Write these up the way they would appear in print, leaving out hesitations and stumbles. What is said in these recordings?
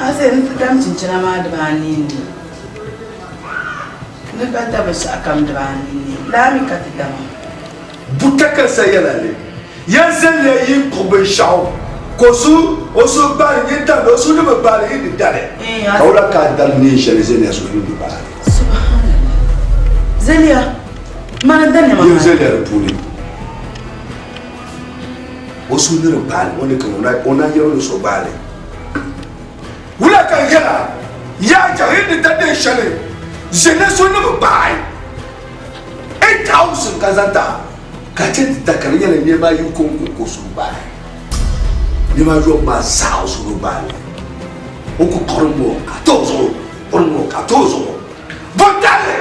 A zali n ti dam chinchina maa dibaanii ni ni ba da binshɛɣu kam dibaanii ni laa mi ka ti dama. Buta ka sa yɛla li, Ya zaliya yi kpuɣi binshɛɣu ka o suhu o suhu gbaali nyin dali o suhu ni bi gbaali yi di dali. Ka wula ka a dali neen shɛli zaliya suhu ni bi gbaali? Subhanallah. Zaliya, mani n-da nɛma Yin maa. zaliya di puuni. O suhu ni di gbaali o ni kana o na yɛli ni so gbaali. Wula ka n yɛla, yaa jahi yi ni da neen shɛli zaliya suhu ni bi gbaai 8,000 ka zaŋ ti a. Ka chɛ ti da ka di nyɛla nɛma ayi kɔŋko ka o suhu gbaai. Nɛma ayɔbu maa zaa o suhu bi gbaai li. O ku kɔrim ŋɔ ka ti o zuɣu, kɔrim ŋɔ ka ti o zuɣu. Bɔtali!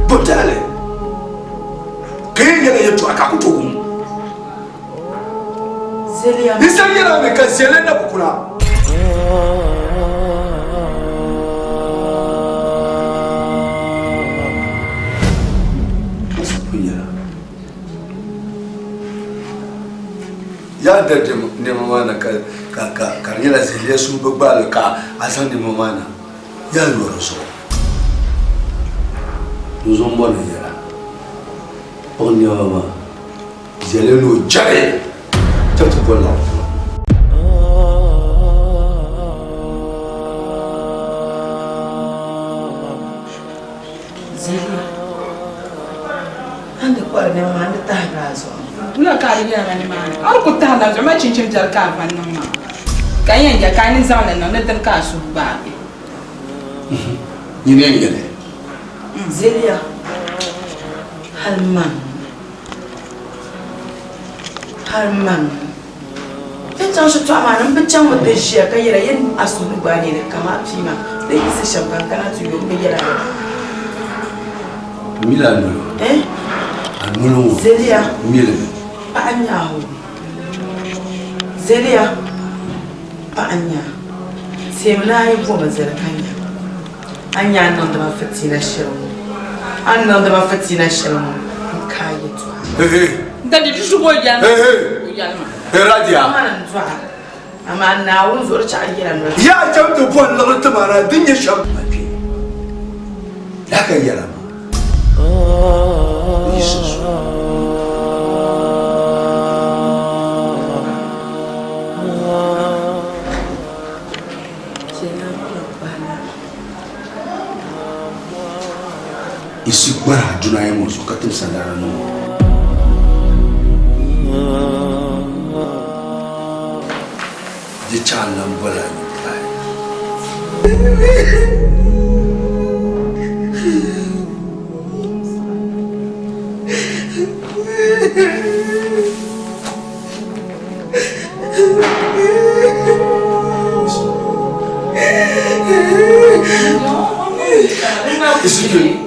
Bɔtali! Ka yi nyɛla yɛtɔɣa ka ku tooi wum. Di sa nyɛla mi ka zɛli na bi kuna. Yaa da nɛma maa na ka ka ka ka di nyɛla ziliya suhu bi gbaali ka a zaŋ nɛma maa na yaa yɔri zuɣu n zuɣu m bɔri ni yɛla kpuɣi nɛma maa Zɛli ni o jɛri chaŋ ti boli Naawuni tuma. Zɛli, a ni kɔri nɛma maa, n di tahiri a zuɣu. Wula ka a di yɛli ma nimaani? A ni ku tahi la zuɣu, mali chinchini biɛri ka a va niŋ maa, ka n yɛn yɛli ka a ni zaŋ li niŋ ni dini ka a suhu gbaagi. Nyini n-yɛli. Zɛliya, hal man. Hali man ti chaŋ shitɔɣu maa ni m bi chaŋmi ti ʒiya ka yɛra yin a suhu ni gbaai neeli kam a pii ma di yiɣisi shɛm ka n kana ti yo m bi yɛla lala. M mila a noli ŋɔ. Eh? A noli ŋɔ. Zeliya. M mili mi. Paɣa n-nyɛ a o. Zeliya. Paɣa n-nyɛ a. Teemi ni a yi bo ma zali ka nya. A ni nya a ni niŋdi ma fitiina shɛli ŋɔ, a ni niŋdi ma fitiina shɛli ŋɔ, n ka a yɛtɔɣa. Dadi di zuɣu o yɛli ma, o yɛli ma. Radia. Amaa n dɔɣa, amaa Naawuni zuɣu di chaɣ yɛla noli. Yaa chaŋ ti bɔri liɣiri ti ma na din nyɛ shɛm. Ma kpe, yaa ka yɛla maa yi sunsuuni. Isi gbara aduna ya ŋɔ zuɣu ka tim sandara niŋ o. Di chaŋ lan boli a yuli pahi. Isi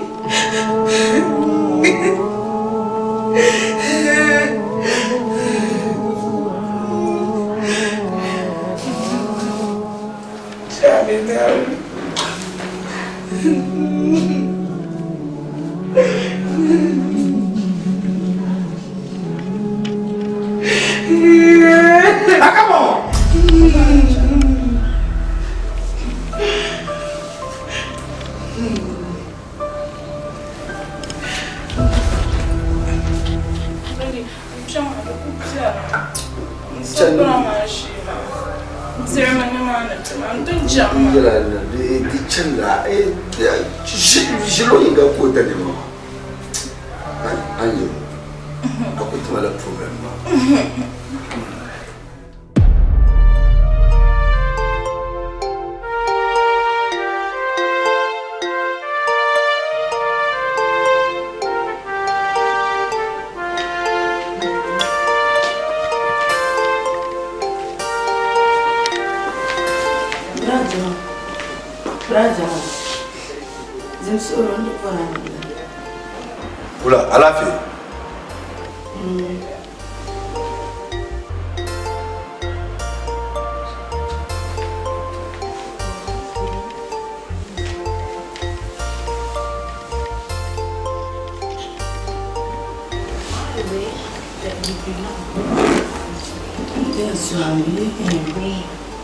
Ʒilo yinga ka o da nɛma maa. A ni yɛli o, a ku ti ma la problem maa. Wula alaafee?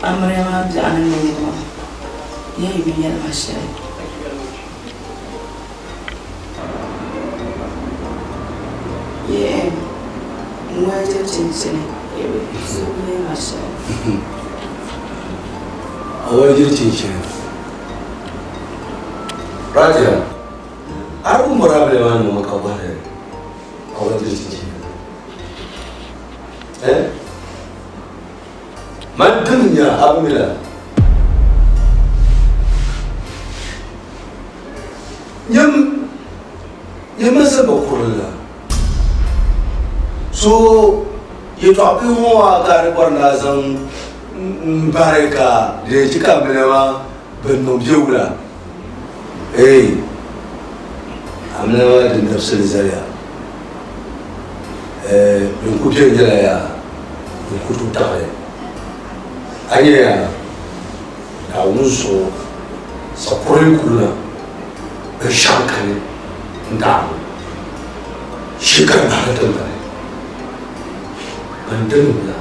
Amiliya maa biɛɣu ni niŋ ŋɔ maa, ya yi bi yɛli ma shɛli. Yee, n waja chinchini, yi bi yɛli ma shɛli. A waja chinchini. Radia, a di pun bɔri amiliya maa niŋ ka bɔhiri a waja chinchini. Eh? Man din nya a bi mi la. Nyam nyama zaba kurili la. So yɛtɔɣa bihi ŋɔ a ka a di bɔri ni a zaŋ m bari ka di yɛn chɛ ka a mini ma bɛn niŋ bɛ wula. Eei a mini ma din dabisili zaliya. Eei din ku bɛ nyɛla yaa din ku tooi taɣi a nya yaa Naawuni zuɣu sakurili kuli na binshɛɣu kani n-daɣi shee ka di bahiri tiŋgbani ban dini la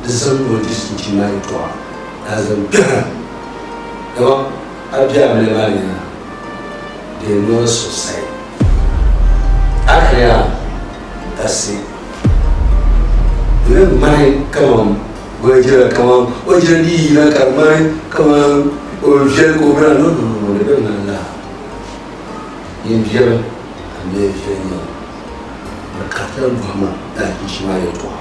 di zaŋ o di chinchini maa yɛltɔɣa ni a zaŋ kpɛhira dama a be a mili maa ni na di yɛn niŋla suhusayili a kani a kasi di ni ŋmani kaman o jira kaman o jira ni yina ka di ŋmani kaman o viɛli ka o bira no no no di bi ŋmani laa yin viɛli a mi viɛli nyɛla di karitila bɔhima ni a chinchini maa yɛltɔɣa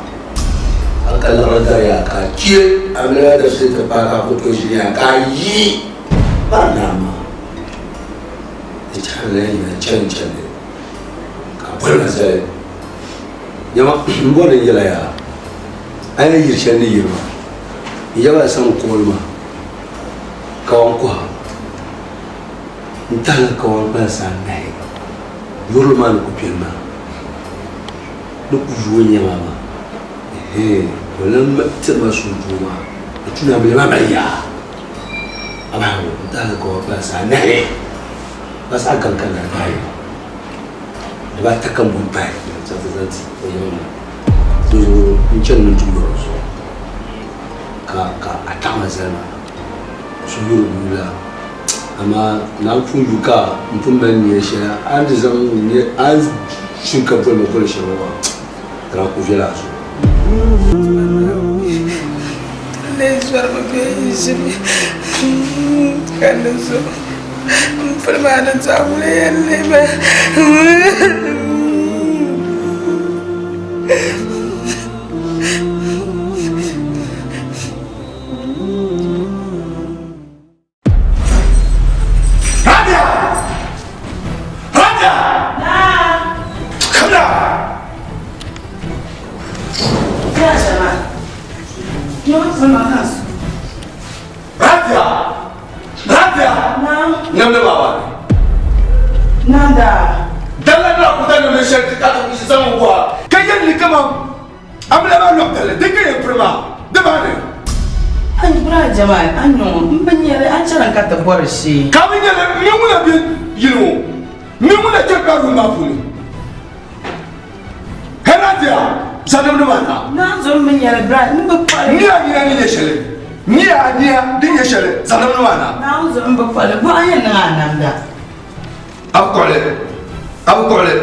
a ka liɣiri dari yaa ka a chɛ a mini a dabisili ti paai ka a ku tooi ʒini yaa ka a yi bari naa maa di chɛri la yina chani chandi ka a boli ma zali nyama n bɔri ni n yɛla yaa a ni yiri shɛli ni yiri maa n yaba saŋ kooli maa kawan kɔha n tahila kawan kpalansi anahi yurili maa ni ku kpɛri maa ni ku yooi nɛma maa ɛhɛn ka o lan tiri ma sunsuuni maa di tu ni a mali maa mali yaa amaa n tahila kawan kpalansi anahi bas a gaŋ ka di paai dibaata ka m boli pahi zaŋ ti zaŋ ti o yiŋ maa dinzuɣu n chani ni n ti yɔri o zuɣu ka ka a taɣi ma zali maa so yuri bia la amaa naa pun yu ka n pun mali nia shɛli a ni zaŋ a ni shiri ka boli ma boli shɛli ŋɔ maa di daa ku viɛla a zuɣu. Lee zɔrimi bee n-ʒimi ka ni zo m puli maa ni zaɣ ŋuni yɛn leei ma. Rabia! Rabia! Come down! Rabia! Rabia! Namda baba. Nanda. Dala na kuta na shɛli ka zaŋ bɔha ka yɛli ni kaman Amiliya maa lɔbi dali din ka yɛn piri maa di maa ni. An bura Jamal, a nyɔŋ m bi nyɛli a chana ka ti bɔri shee. Ka bi nyɛli n ni ŋuna be yili ŋɔ n ni ŋuna kpɛri bedroom maa puuni. Hɛrɔdia zanimdi maa na. Naanzu m bi nyɛli bura m bi kɔli. Nia nia ni nyɛ shɛli nia nia din nyɛ shɛli zanimdi maa na. Naanzu m bi kɔli bɔɣa yɛn niŋ a namda. A bi kɔɣili, a bi kɔɣili.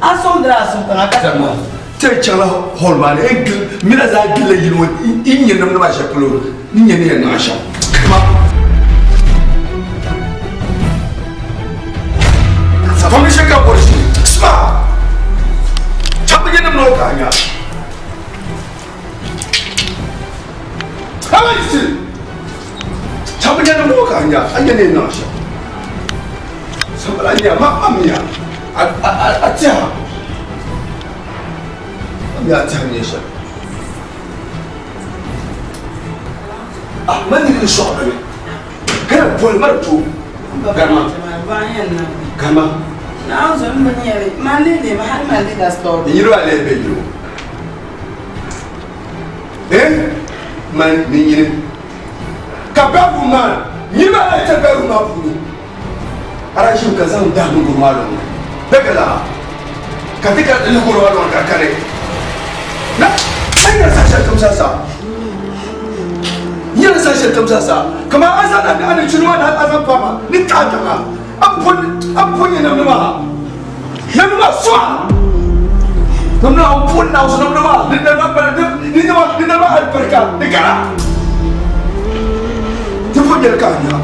A sɔŋdila a suŋkaŋa ka. Zama ti chaŋla hall maa ni n gili mina zaa gilila yili ŋɔ n nyɛ namda maa shɛli polo n nyɛ ni yɛn niŋ shɛm. Ma. Foundation ka bɔri shee. Sima. Chaŋ ti nyɛ namda ŋɔ ka a nya. How is it? Chaŋ ti nyɛ namda ŋɔ ka a nya. A nyɛ ni yɛn niŋ shɛm. Sabila nya ma ma miya a a a a tiɛha ma miya a tiɛha nyɛ shɛm ah ma nini ni sɔɣa bani ka na boli ma di to gama gama yiri maa lee bɛ yiri o eh man ni nyini ka bedroom maa nyini maa lee chɛ bedroom maa puuni Ara ʒim ka zaŋ dahi ni goro maa lɔŋ bɛ ka laa ka ti ka ni goro maa lɔŋ ka kani na ka nyɛ saha shɛli kam zaa sa. ni zaŋ shɛli kam zaa sa, kaman a zaŋ a ni churi maa ni a zaŋ paai ma ni taɣi taɣa, a pun nyɛ namdi maa, namdi maa suɣa. Namdi maa pun naawusi namdi maa, di nana maa alibarika di gara. Ti pun nyɛli ka a nya.